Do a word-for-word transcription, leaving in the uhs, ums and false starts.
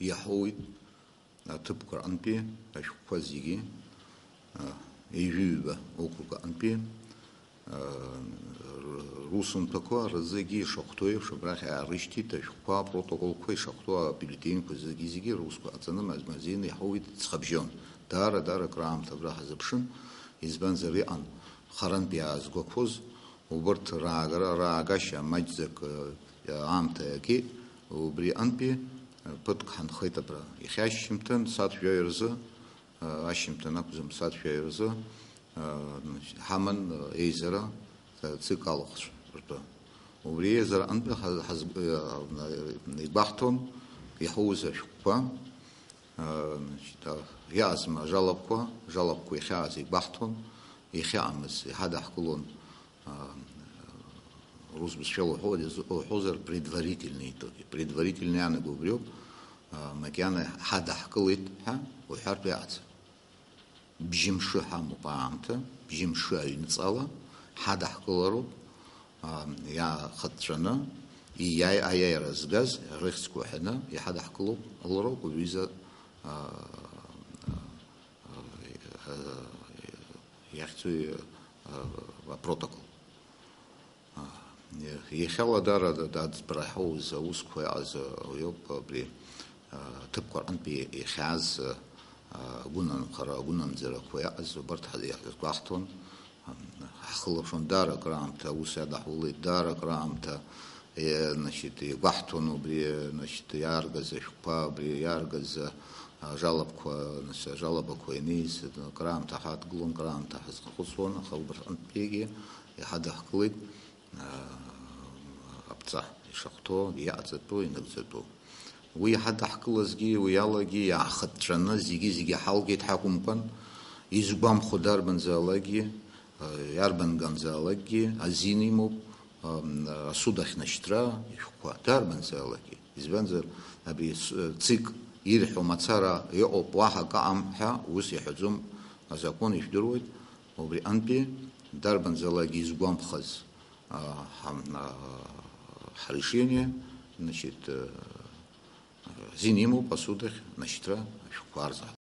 Иаҳауеит аҭыԥқәа рҟынтәи ашәҟәқәа зегьы, а, ҩажәи ҩба округ аҟынтәи, а, р-, русумҭақәа рзыгьы ишахәҭоу еиԥш абрахь аарышьҭит, ашәҟәқәа, апротоколқәа ишахәҭоу абиуллетенқәа зегьы-зегьы русқәа ҟаҵаны, ма-, мазеины иаҳауеит ҵхабжьон. Даара-даара акраамҭа абра ҳазыԥшын, избанзар, иҟан харантә иаазгәақәоз, убырҭ раагара, раагашьа маҷӡак, э, аамҭа иагеит, убри антәи ԥыҭк ҳанхеит абра. Иахьа ашьжьымҭан сааҭ жәаҩа рзы, э, ашьжьымҭан акәӡам, сааҭ жәаҩа рзы, э, значит, ҳаман, э, еизара, э, ҵык алахәцәа ртәы. Убри еизара антәи ҳаз-, ҳаз-, э, игәаҳҭон иаҳуз ашәҟәқәа, э, значит, э, иаазма ажалобқәа, ажалобқәа иахьааз игәаҳҭон, иахьаамыз иҳадаҳкылон, а, рус бызшәала уҳәо-, уҳәозар, предварительный итоги. Предварительный иаанаго убриоуп, а, макьана ҳадаҳкылеит ҳәа уҳәартә иҟаӡам. Бжьымшы ҳамоуп аамҭа, бжьымшы аҩныҵҟала ҳадаҳкылароуп, а, иаахыҵәҵәаны, ииааи аиааира згаз рыхьӡқәа ҳәаны иҳадаҳкылоуп, лароуп уи аҩыза, а, а, иахьӡу, а, апротокол. А, иахьала дара д-, аӡбара ҳауз аусқәа иааз уиоуп абри, а, ҭыԥқәа рҟынтә иахьааз, а, агәынанхара, агәынамӡарақәа иааз убарҭ ҳа-, иаҳзгәаҳҭон. Ҳхылаԥшуан даара акраамҭа, аус иадаҳулеит даара акраамҭа, е, значит, игәаҳҭон убри, значит, иааргаз ашәҟәқәа, убри иааргаз, а, ажалобқәа, нас, ажалобақәа ианиз, акраамҭа ҳадгылон, акраамҭа ҳазххәыцуан, аха убарҭ рҟынтәигьы иҳадаҳкылеит, а, аԥҵа ишахәҭоу, иаҟаҵатәу, инагӡатәу. Уи иҳадаҳкылазгьы, уи алагьы иаахыҵәҵәаны зегьы-зегьы ҳалгеит ҳакәымкәан, изгәамхо дарбанзаалакгьы, э, иарбанганзаалакгьы азин имоуп, ам, асуд ахь нашьҭра ишәҟәқәа, дарбанзаалакгьы. Избанзар, абри с-, ЦИК ирҳәо мацара иҟоуп, уаҳа акы аҟам ҳәа ус иҳәаӡом, азакәан ижәдыруеит, убри антәи дарбанзаалакгьы изгәамԥхаз, а, ҳам-, а, ҳрешение, значит, э, Зин имоуп асудахь нашьҭра ашәҟәқәа арзаап.